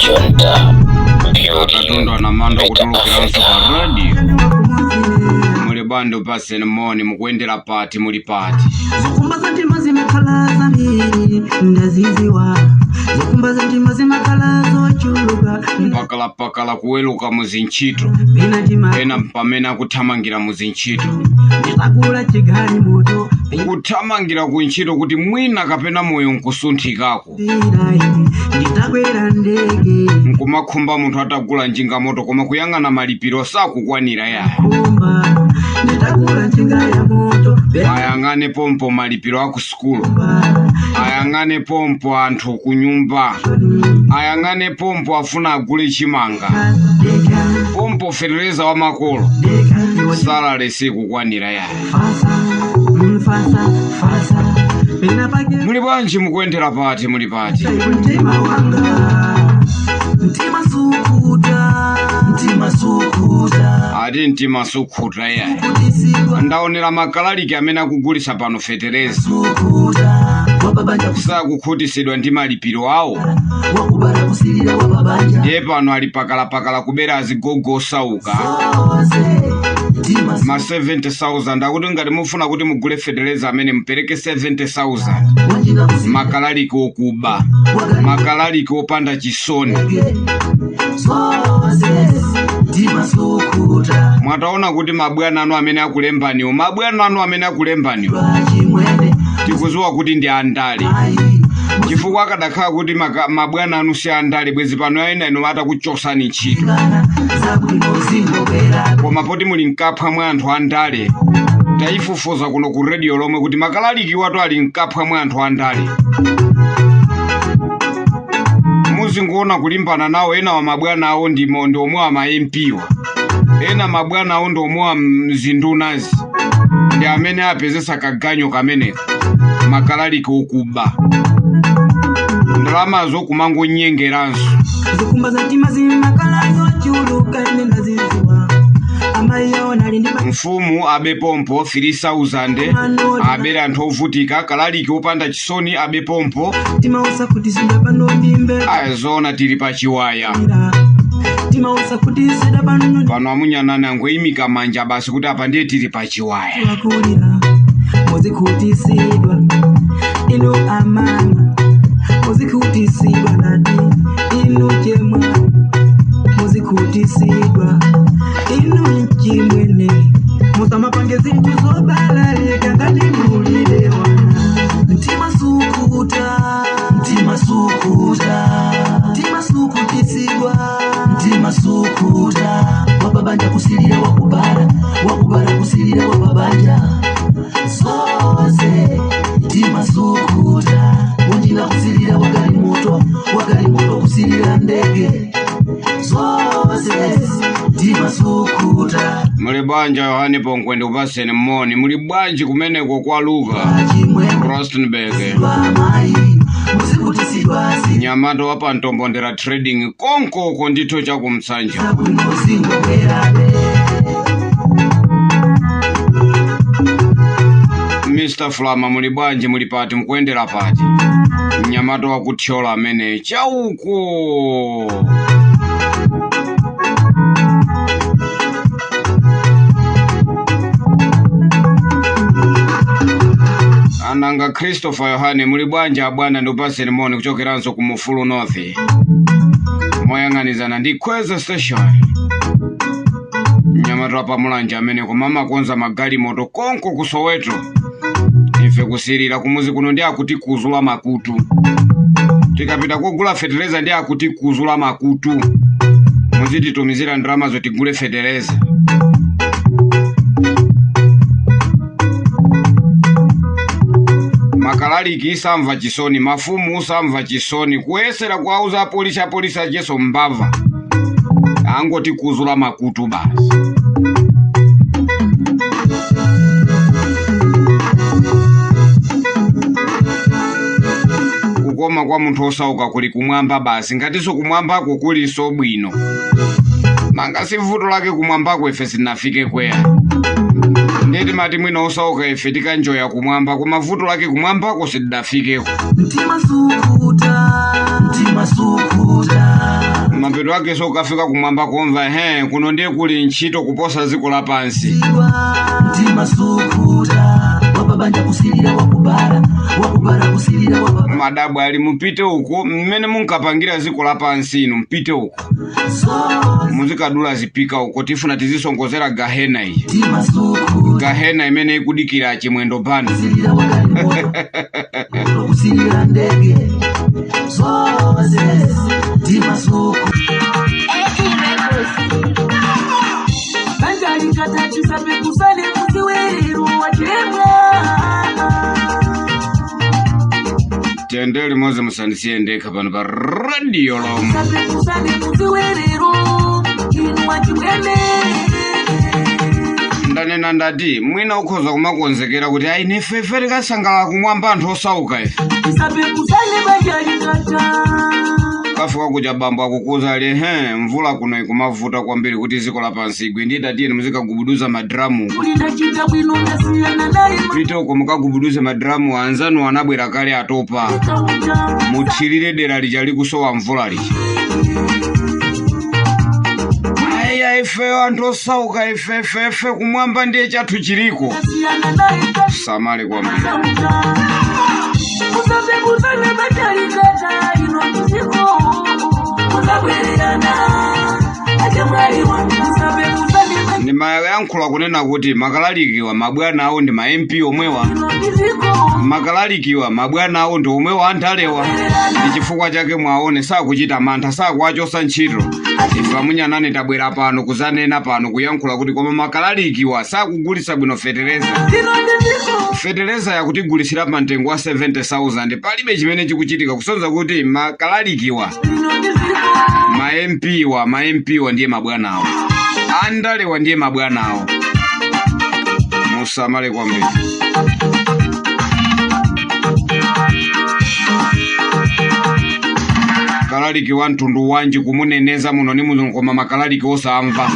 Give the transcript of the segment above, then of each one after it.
Junta, building Akatundu anamanda better kutulukiranso Africa. pa radio. Muli bando paseni moni, mukuyendera pati, muli pati? Zokumba za ntima zimakhala zambiri, ndaziziwa. Zokumba za ntima zimakhala zochuluka. Pakalapakala kuweluka muzintchito. Pina tima Ena pamene akuthamangira muzintchito, nditakula chigali moto. Kuthamangira kuntchito kuti mwina kapena moyo nkusunthikako. Pindirayi nditakwera ndege. Nkumakhumba munthu atagula njinga moto, koma kuyang'ana malipiro sakukwanira yaya. Kumba nditakula njinga ya moto. Ayang'ane pompo malipiro aku sukulu, Kumba ayang'ane pompo anthu kunyumba, ayang'ane pompo afuna agule chimanga, deka pompo fetereza wa makolo, deka iwe. Salale sikukwanira yaya. Fasa mfasa fasa pena pake. Muli bwanji, mukuyendera pati, muli pati? Mtima wanga, mtima sukuta, mtima sukuta. Ati mtima sukhuta yaya. Kutisidwa. Ndaonera makalaliki amene akugulisa pano fetereza. Sukuta wababanja. Sakukhutisidwa ndi malipiro awo. Wakubala kusilira wababanja. Ndiye pano ali pakalapakala kubera azigogo osauka. Sose mtima. Ma 70,000 akuti ngati mufuna kuti mugule fetereza amene mupereke 70,000. Wanjinga kusilira. Makalaliki okuba, makalaliki opanda chisoni. Sose mtima sukuta. Mwataona kuti mabwana anu amene akulembaniwo, mabwana anu amene akulembaniwo, Chimwene. tikuziwa kuti ndi andale. Ayi. Chifukwa akadakhala kuti mabwana anu si andale, bwezi pano ena inu atakuchosani ntchito. Ngana zabwino zingobwera. Koma poti muli mkaphwa mwa anthu andale, tayifufuza kuno ku radio lomwe kuti makalaliki watu ali mkaphwa mwa anthu andale. Muzingoona kulimbana nawo, ena wa mabwana awo ndi omwe wa ma MP wa, ena mabwana awo ndi omwe wa mzindunazi, ndi amene apezesa kaganyo kameneka. Makalaliki okuba, ndalamazo kumangonyengeranso. Zokumba za mtima zimakhala zochuluka, ine ndaziziwa. Amayi awo nali ndi Mfumu abe pompo 3000, abere anthu ovutika. Kalaliki opanda chisoni abe pompo. Mtima usakutisidwa pano ndimbe. Ayazona tili pa chiwaya. Mtima usakutisidwa pano. Pano amunyanani angoyimika manja basi kuti apa ndiye tili pa chiwaya. Wakulira muzikutisidwa inu amama, muzikutisidwa nati inu chemwa, muzikutisidwa inu chimwene, musamapange zinthu zobalalika ngati mulire wana. Mtima sukuta, mtima sukuta, mtima sukutisidwa, mtima sukuta wababanja kusilira wakubala, wakubala kusilira wababanja. Sose mtima sukuta wanjinga kusilira wagalimoto, wagalimoto kusilira ndege. Sose mtima sukuta. Muli bwanji Yohani Pongwe? Ndikupaseni moni. Muli bwanji kumeneko kwa Luka? Chimwene. Rustenburg. Mayi muzikutisidwa. Nyamato wa pantombondera trading konkoko ndithu chakumsanja. Zabwino zingobwerabe. Mr Flama, muli bwanji, muli pati, mukuyendera pati? Mnyamato wakuthyola amene chauko. Ananga Christopher Yohane, muli bwanji abwana? Ndikupaseni moni kuchokeranso ku Mufulu North, moyang'anizana ndi Kweza Station. Mnyamato wa pamulanja amene kumamakonza magalimoto konko ku Soweto. Ife kusilira kumuzi kuno ndi akuti kuzula makutu. Tikapita kogula fetereza ndi akuti kuzula makutu, muzititumizira ndalama zotigule fetereza. Makalaliki samva chisoni, mafumu samva chisoni, kuyesera kuauza apolisi, apolisi acheso mbava, angoti kuzula makutu basi. Kukoma kwa munthu osauka kuli kumwamba basi, ngatinso kumwambako kuliso bwino. Nanga si vuto lake kumwambako ife sitinafike kweya. Ndiye timati mwina osauka ife tikanjoya kumwamba, koma vuto lake kumwambako sitidafikeko. Mtima sukuta, mtima sukuta. Mapeto ake sokafika kumwamba komva he kuno ndiye kuli ntchito kuposa dziko lapansi. Mtima sukuta, wapabanja kusilira wakubara, wakubara kusilira wapaba. Madabwa ali mupite uko mmene munkapangira dziko lapansi inu mpite uko So muzikadula zipika uko tifuna tizisongozera gahena iyi. Mtima sukuta, Gahena imene ikudikira chimwendo pano. kusilira wagalimoto, kusilira ndege. Zoze mtima sukuta. Banjalikatachisapekusane muziweru wachemwa. Tiyende limodzi musandisiye ndekha pano pa radio lomwe. Sapekusane muziwerero inu wachimwene. Ndanena ndati mwina ukhoza kumakonzekera kuti ayi nefefe tikasangalala kumwamba anthu osauka ife. Sapekusane banjalikata. Kafika kuja bambo akukuza ali he mvula kuno ikumavuta kwambiri kuti dziko lapansi igwe ndiye tatiyeni muzikagubuduza madramu. Ulindachita bwino ndasiyana naye. Pite uko mukagubuduze madramu anzanu anabwera kale atopa. Makauja. Muthirire dera lija likusowa mvula lija. Aya ifeyo anthu osauka ife ife ife kumwamba ndiye chathu chiliko. Ndasiyana naye. Samale kwambiri. Makauja. Usapekuzane banjalikata ino muziko. Usabwererana achemwali wanga. Usapekuzane Ndimayankhula kunena kuti makalalikiwa mabwana awo ndi ma MP omwewa. ino muziko. Makalalikiwa mabwana awo ndi omwewa anthalewa. Ndi chifukwa chake mwaone sakuchita mantha sakuwachosa ntchito. Ife amunyanane tabwera pano kuzanena pano kuyankhula kuti koma makalalikiwa sakugulitsa bwino fetereza. Ino muziko. Fetereza yakutigulitsira pa mtengo wa 70,000 palibe chimene chikuchitika kusonza kuti makalalikiwa Ino muziko. ma MP wa ma MP wa ndiye mabwana awo. Andalewa ndiye mabwana awo. Musamale kwambiri. Kalaliki wa mtundu wanji kumuneneza muno ni muno koma makalaliki osamva.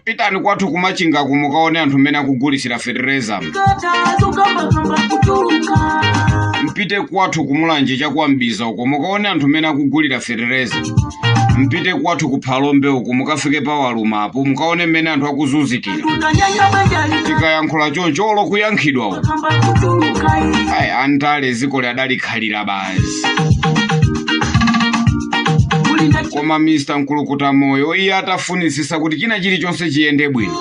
Pitani kwathu kumachinga kumukaone anthu mmene akugulitsira fetereza. Mpite kwathu kumulanje chakwambiza uko mukaone anthu mmene akugulira fetereza. Mpite kwathu kuphalombe uko mukafike pawalumapo mukaone mmene anthu akuzunzikira. Tikayankhula choncho olo kuyankhidwa uko. Ayi andale dziko liadalikhalira basi. Koma Mr. Nkulukuta moyo iye atafunisisa kuti china chilichonse chiyende bwino.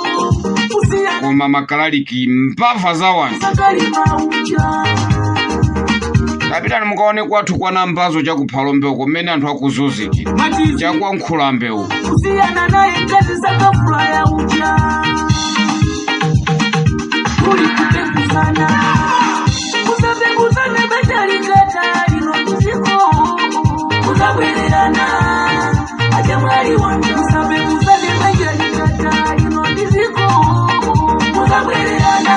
Koma makalaliki mbava za wanthu. Kapitani mukaone kwathu kwa nambazo chakuphalombe uko mmene anthu akuzunzikira. Chakwankhulambe uko. Kusiyana naye ngazi zakafula ya uja kuli kupenguzana kusapenguzana bachalikata lino muziko kusabwererana achemwali wanga kusapenguzane bachalikata lino muziko kusabwererana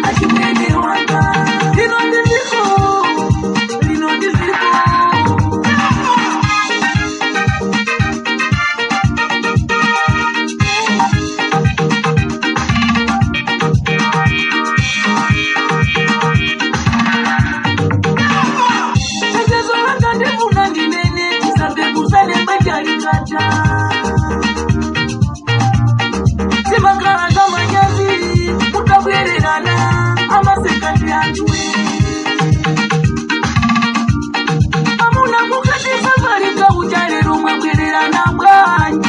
achimwene wanga lino muziko lino muziko. Chechezo langa ndifuna ndinene tisapekuzane bachalikata timakhala kamanyazi mutabwererana amasekati antwe amuna mukati safarika uchalero mwabwererana bwanji.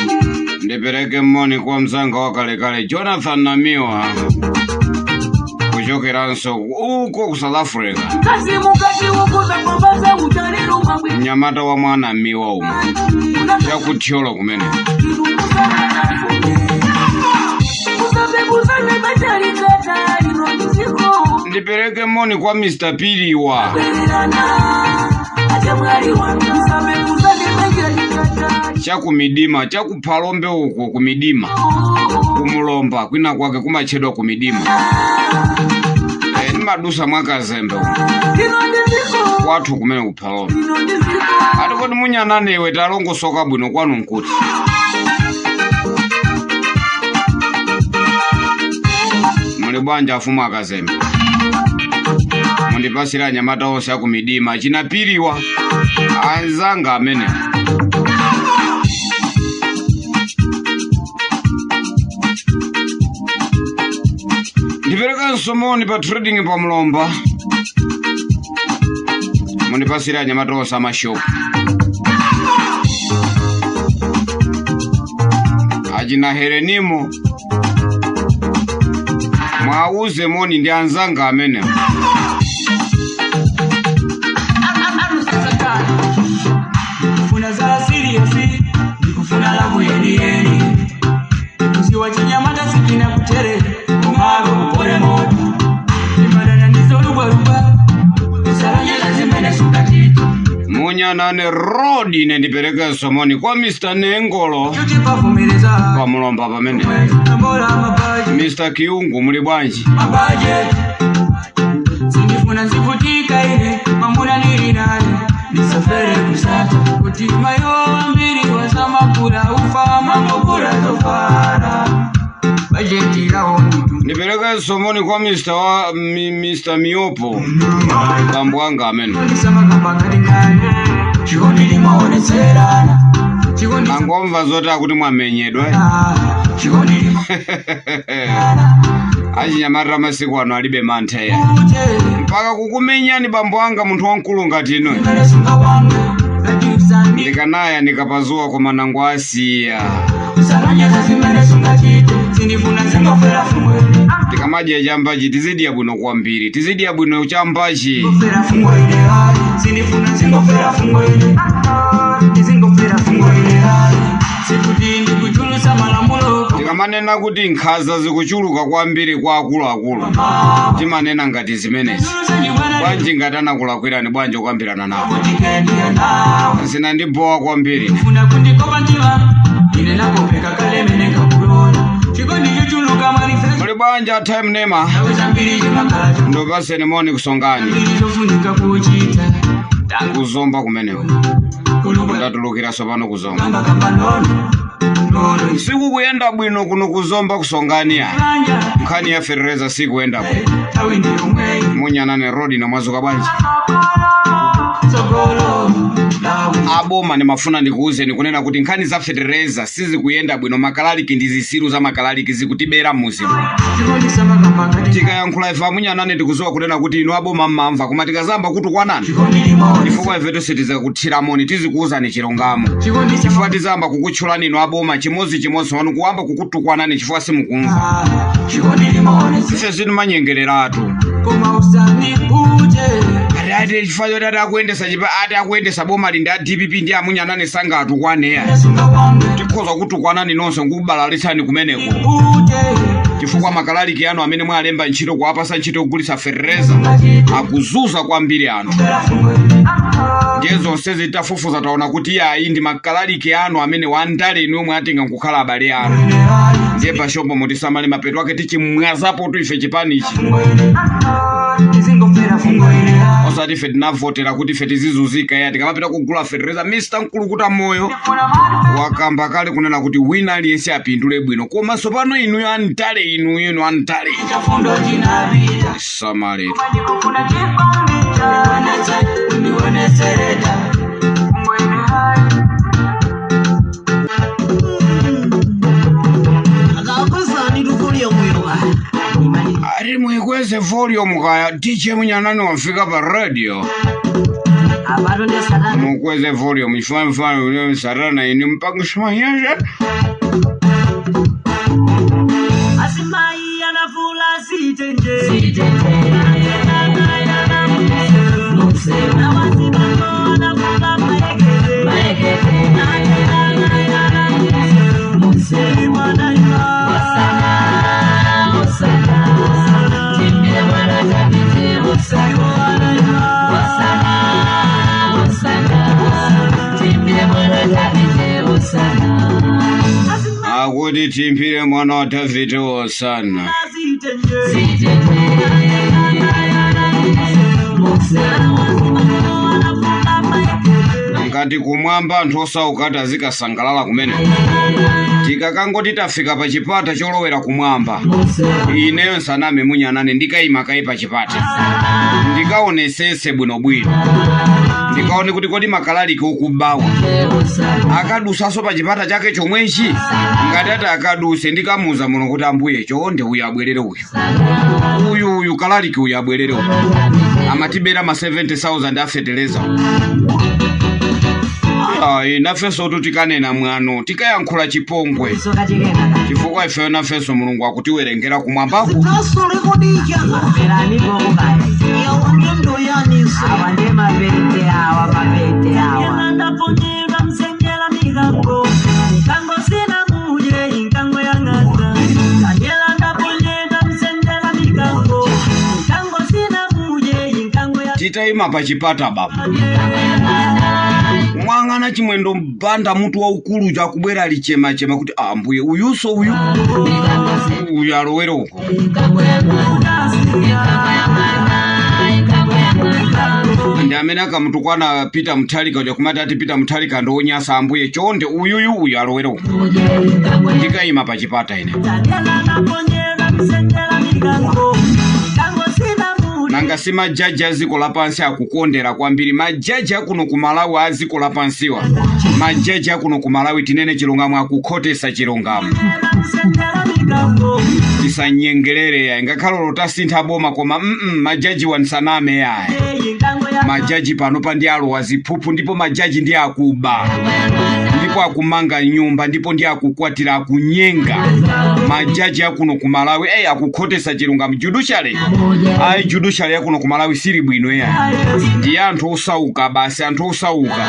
Ndipereke moni kwa mzanga wakalekale Jonathan Namiwa kuchokeranso uko ku South Africa. Mkazi mukati ukuza kwambaza uchalero mwabwererana. Mnyamata wa mwana Miwa umo chakuthyolo kumene. Usapekuzane bachalikata lino muziko. Ndipereke moni kwa Mr. Piliwa. Chakumidima chakuphalombe uko kumidima kumulomba kwina kwake kumatchedwa kumidima. Ndimadusa mwakazembe umo kwathu kumene kuphalombe. Ati kodi munyanane iwe talongosoka bwino kwanu nkuti. Muli bwanji afumu akazembe? Mundipasire anyamata onse akumidima chinapiriwa anzanga amene. Ndiperekanso moni pa trading pa Mlomba. Mundipasire anyamata onse amashopu. Achina Herenimo mwauze moni ndi anzanga amene. Ndikufuna za serious, ndikufuna love yeni yeni. Kusiwa chinyamata sikina kutere, kumago kupore moto. Imadana ndizolugwaluba, usalonyeza zimene sukatito. Munyanane road ine ndiperekenso moni kwa Mr. Nengolo Chutipavumireza, pa Mlomba pamene. tambola mabaji. Mr. Kiungu muli bwanji? Mabajeti sindifuna nzivutika ine mamuna nili naye ndisafere kusata kuti mayo ambiri wasamakula ufa mamukula zofara bajeti lawo nditu Ndiperekenso moni kwa Mr. wa Mr. Miopo bambo anga amene. ndisamakambakatingane chikondi limaonetserana chikondi Mangomva zoti akuti mwamenyedwa. Chikondi limaonetserana Achinyamata masiku ano alibe mantha ya. uje Mpaka kukumenyani bambo anga munthu wamkulu ngati inu. imene sunga wange ngati Ndikanaya ndikapazuwa koma nango asiya. usalonyeza zimene sungachite sindifuna zingofera fungwele Tikamadya chambachi tizidya bwino kwambiri. Tizidya bwino chambachi. Zingofera fungwele hayi sindifuna zingofera fungwele ndizingofera fungwele hayi sikuti ndikuchulusa malamulo Tikamanena kuti nkhanza zikuchuluka kwambiri kwa akuluakulu. Timanena ngati zimenezi. Bwanji ngati anakulakwirani bwanji kukambirana nawo. Zinandibowa kwambiri. Funa kundikopa ntima ine nakopeka kalemene nkakulola chikondi chochuluka manifesto Muli bwanji a time nema. aweza mbiri chimakhala Ndopaseni moni kusongani. mbiri chofunika kuchita Kuzomba kumeneko. kulubwa Ndatulukiraso pano kuzomba. kamba kamba nono nono Sikukuyenda bwino kuno kuzomba kusongani ya. isanja Nkhani ya ferereza sikuyenda bwino. tawi ndiyo mweyi Munyanane road na mwazuka bwanji. tsogolo lawe Aboma ndimafuna ndikuwuzeni kunena kuti nkhani za ferereza sizikuyenda bwino. Makalaliki ndi zisiru za makalaliki zikutibera mmuzimu. chikondi samakamba ngati Tikayankhula ife amunyanane tikuziwa kunena kuti inu aboma mmamva koma tikazamba kutukwanani. chikondi limoni Chifukwa ife tonse tizakuthiramoni tizikuwuzani chilungamo. chikondi Chifukwa tizamba kukutchulani inu aboma chimodzimodzi wanu kuyamba kukutukwanani chifukwa simukumva. chikondi limoni Ife sitimanyengereratu. koma usandikuje Ati ati chifukwa choti ati akuyendesa chipa ati akuyendesa boma li ndi a DPP ndi amunyanane sangatukwaneya. sunga wange Tikhoza kutukwanani nonse nkukubalalitsani kumeneko. uje Chifukwa makalaliki anu amene mwalemba ntchito kuwapasa ntchito yogulitsa ferereza ngachite akuzuza kwambiri anthu. fera fungwele Ndiye zonse zitafufuza taona kuti ayi ndi makalaliki anu amene wandale inu omwe atenga nkukhala abale anu. Ndiye pashombo mutisamale mapeto ake tichimwazapo tu ife chipanichi. fungwele ndizingofera fungwele Osati ife tinavotera kuti ife tizizunzika ya tikamapita kugula ferereza Mr. Mkulukuta moyo wakamba kale kunena kuti wina aliyense apindule bwino komanso pano inuyo andale inuyo inu andale chafundo chinapita samaletu. ndikufuna chikondi cha ndionesereta fungwele hai Akakosani tufulia mwiwa. Ati muikweze volume kaya DJ Munyanani wafika pa radio. Abato ndi satana. Mukweze volume chifamfano ine satana ine mpaka shimanyesha. Asimai anafula sitenje. Akuti timpire mwana wa Davide wosana. Ngati kumwamba anthu osauka ati azikasangalala kumene, tikakangoti tafika pa chipata cholowera kumwamba, ineyo nsaname munyanane, ndikayima kayi pa chipata, ndikaonesese bwinobwino, ndikaone kuti kodi makalaliki okubawa akadusaso pa chipata chake chomwechi. Ngati ati akaduse, ndikamuza muno kuti ambuye chonde, uyu abwerere, uyu uyu uyu kalaliki uyu abwerere, uyu amatibera ma 70,000 afeteleza. Ayi, nafenso tu tikanena mwano, tikayankhula chipongwe, chifukwa ifeyo nafenso Mulungu akutiwerengera kumwambaku. Mverani koko kaya. Awa ndiye mapete awa, mapete awa. Ndaponyera msengela mikango, mikango sina muje, inkango yang'ata. Daniela ndaponyera msengela mikango, mikango sina muje, inkango ya Titayima pa chipata baba, mwang'ana Chimwendo Mbanda mutu waukulu chakubwera alichemachema kuti ambuye, uyuso uyu uyu alowere uko. Ndi amene akamutukwana Peter Mutharika uja, kumati ati Peter Mutharika ndiwonyasa. Ambuye chonde, uyuyu uyu alowere uko. Ndikayima pa chipata ine. Daniela ndaponyera msengela mikango, mikango sina muje. Nanga si majaji a dziko lapansi akukondera kwambiri? Majaji akuno ku Malawi, a dziko lapansiwa, majaji akuno ku Malawi, tinene chilungamo, akukhotesa chilungamo. Msengela mikango. Tisanyengerere yayi, ngakhale tasintha boma, koma majaji wansaname yayi. Inkango ya Majaji pano pa ndi alowa ziphuphu, ndipo majaji ndi akuba, ndipo akumanga nyumba, ndipo ndi akukwatira, akunyenga. Majaji akuno ku Malawi eyi akukhotesa chilungamo. Judiciary, ayi, judiciary yakuno ku Malawi sili bwino yayi, ndi anthu osauka basi, anthu osauka.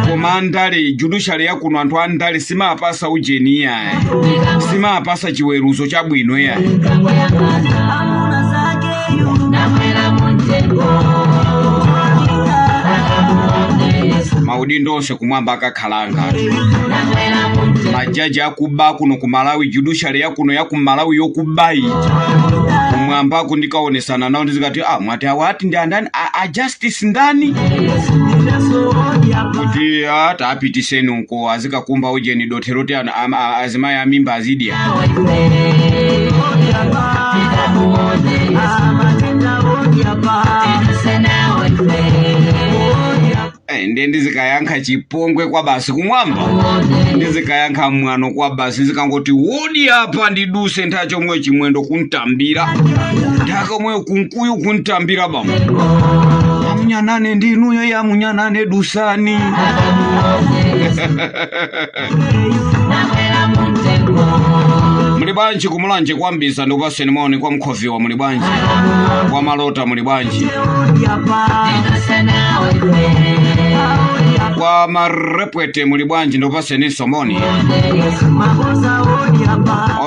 Koma andale, judiciary yakuno, anthu andale simapasa ujeni yayi, simapasa chiweruzo chabwino yayi. Amuna zake yu. Maudindo onse kumwamba akakhalanga majaji akuba kuno ku Malawi, judiciary yakuno yaku Malawi yokubayi, kumwambako ndikaonesana nawo, ndizikati ah, mwati awa ati ndi andani, a justice ndani, kuti tapitiseni uko azikakumba ujeni dothero kuti azimayi amimba azidya. Ndiye ndizikayankha chipongwe kwa basi kumwamba, ndizikayankha mwano kwa basi, ndizikangoti wodi apa, ndiduse nthawi chomwe Chimwendo kuntambira, nthaka omweyo Kunkuyu kuntambira bamo, amunyanane ndinuyo yamunyanane dusani. Muli bwanji kumulanje kwambisa? Ndikupaseni maoni. Kwa mkhoviwa muli bwanji? Kwa malota muli bwanji? Kwa marepwete muli bwanji? Ndikupaseni moni.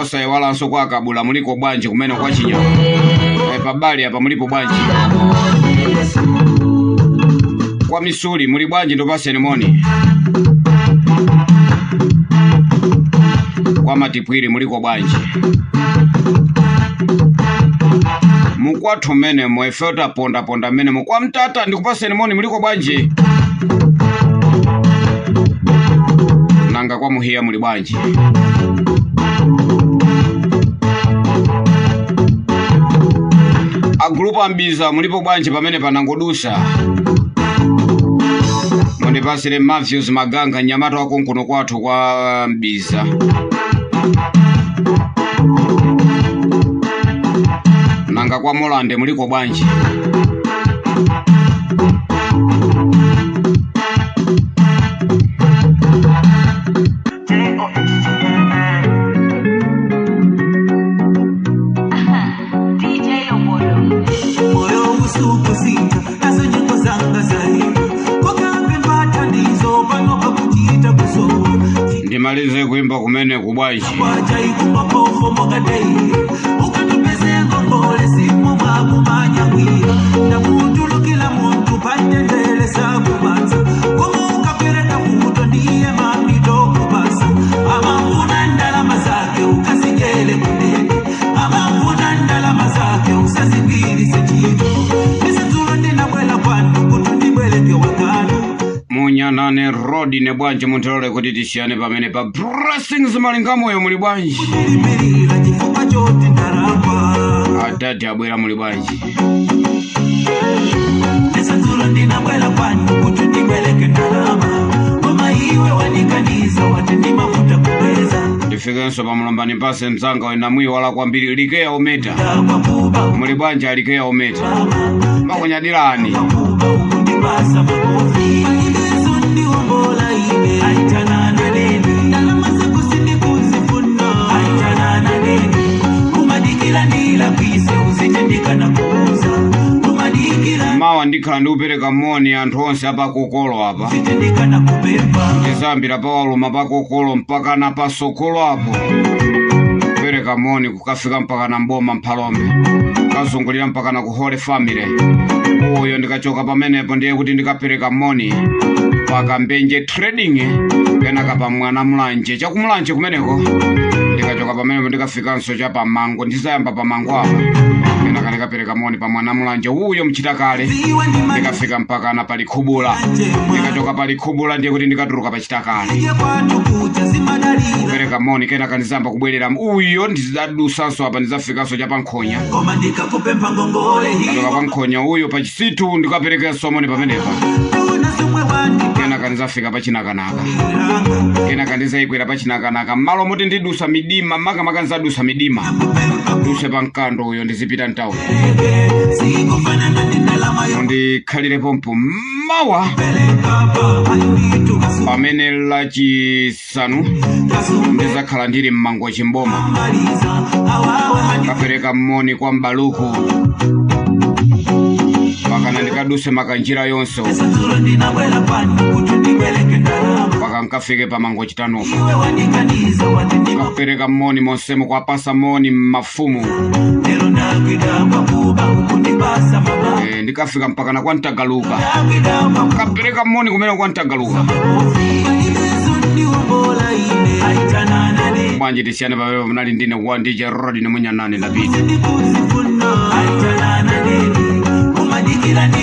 Osayiwalanso kwa Kabula, muliko bwanji kumene kwa Chinyawo? Pabali apa mulipo bwanji? Kwa Misuli muli bwanji? Ndikupaseni moni. Kwa Matipwiri muliko bwanji? Mukwathu mmenemo ife tapondaponda mmenemo. Kwa Mtata ndikupaseni moni, muliko bwanji? Nanga kwa Muhiya muli bwanji? Agulupu ambiza mulipo bwanji pamene panangodusa? Mundipasire Matthews Maganga, mnyamata wakonkuno kwathu kwa Mbiza. Nanga kwa Molande muliko bwanji? DJ Omodo. Moyo usukusita nazo nyengo zanga zaima kokambe mbathandizo pano pakuchita kusowa. Ndimalize kuimba kumene kubwanji? Kwachaikumbapofo mokadei ukatupeze ngongole simu mwakumanyawira ndakutulukila muntu pandendele sakubanza koma ukapereka futo ndiye mapitokupasa amafuna ndalama zake ukazijele kundende amafuna ndalama zake usazigwirise chito isitsulo ndinabwela kwanu kuti ndibweleke wakanu. Munyanane. Rodine bwanji, muntilole kuti tisiyane pamene pa. Blessings Malingamoyo, muli bwanji? Ndilipirira chifukwa choti ndalakwa. Adadi abwera, muli bwanji? Nesadzulo ndinabwera kwanu kuti ndibwereke ndalama, koma iwe wanikaniza, wati ndimavuta kupeza. Ndifikenso pamulambani pase mzanga wena mwiwala kwambiri, Likeya Ometa. Ndakwa kuba. Muli bwanji, Alikeya Ometa? Mama. Makunyadirani. Kuba ukundipasa makofi, palibeso ndiwombola ine. Aitanana neni, ndalama zako sindikuzifuna. Aitanana neni, umadikila ndilakwise, uzitendikana kuuza, umadikila. Mawa ndikhala ndikupereka moni anthu onse apakokolo apa. Uzitendikana kupepa. Ndizambira pawaluma pakokolo mpaka na pasokolo apo, kupereka moni kukafika mpaka na mboma Mphalombe, kazungulira mpaka na ku Holy Family. Uyo ndikachoka pamenepo ndiye kuti ndikapereka moni paka Mbenje Trading, kenaka pa Mwana Mulanje, chakumulanje kumeneko. Ndikachoka pamenepo ndikafikanso cha pamango, ndizayamba pamango apa, kenaka ndikapereka moni pa Mwana Mulanje uyo mchitakale. Ziwe ndi Ndikafika mpaka na palikhubula. Ndikachoka palikhubula ndiye kuti ndikatuluka pachitakale. Ije kwatu kucha zimadalira. Kupereka moni, kenaka ndizamba kubwerera uyo, ndizadusanso apa, ndizafikanso cha pankhonya. Koma ndikakupempha ngongole. Kachoka pankhonya uyo pachisitu, ndikaperekanso moni pamenepa. Una zomwe wandipa. Kenaka ndizafika pachinakanaka. Iranga. Kenaka ndizayikwera pachinakanaka, mmalo moti ndidusa midima, makamaka ndizadusa midima, duse pa mkando uyo, ndizipita mtawuni. Sikufanana ndi ndalama Mundikhalire pompo mawa. yopeleka pa ainditu. Pamene Lachisanu Kasumbe. ndizakhala ndili mmango chimboma. Maliza awawa handi. Kapereka moni kwa Mbaluku pakana ndikaduse makanjira yonse uko. Sadzulo ndinabwera kwanu kuti ndibwereke ndalama. Paka nkafike pamango chitanupo. Iwe wandikaniza, wati ndima. Kapereka moni monsemo, kwapasa moni mafumu. Lero ndakwidakwa kuba ukundipasa mama. Ndikafika mpaka na kwantagaluka. Ndakwidakwa. Kapereka moni kumene kwantagaluka. Palibeso ndiwombola ine. Aitanana ne. Bwanji tisiyane pamene munali ndine wa DJ Rodine Munyanani, ndapita. Sindikuzifuna. Aitanana neni, umadikira ndi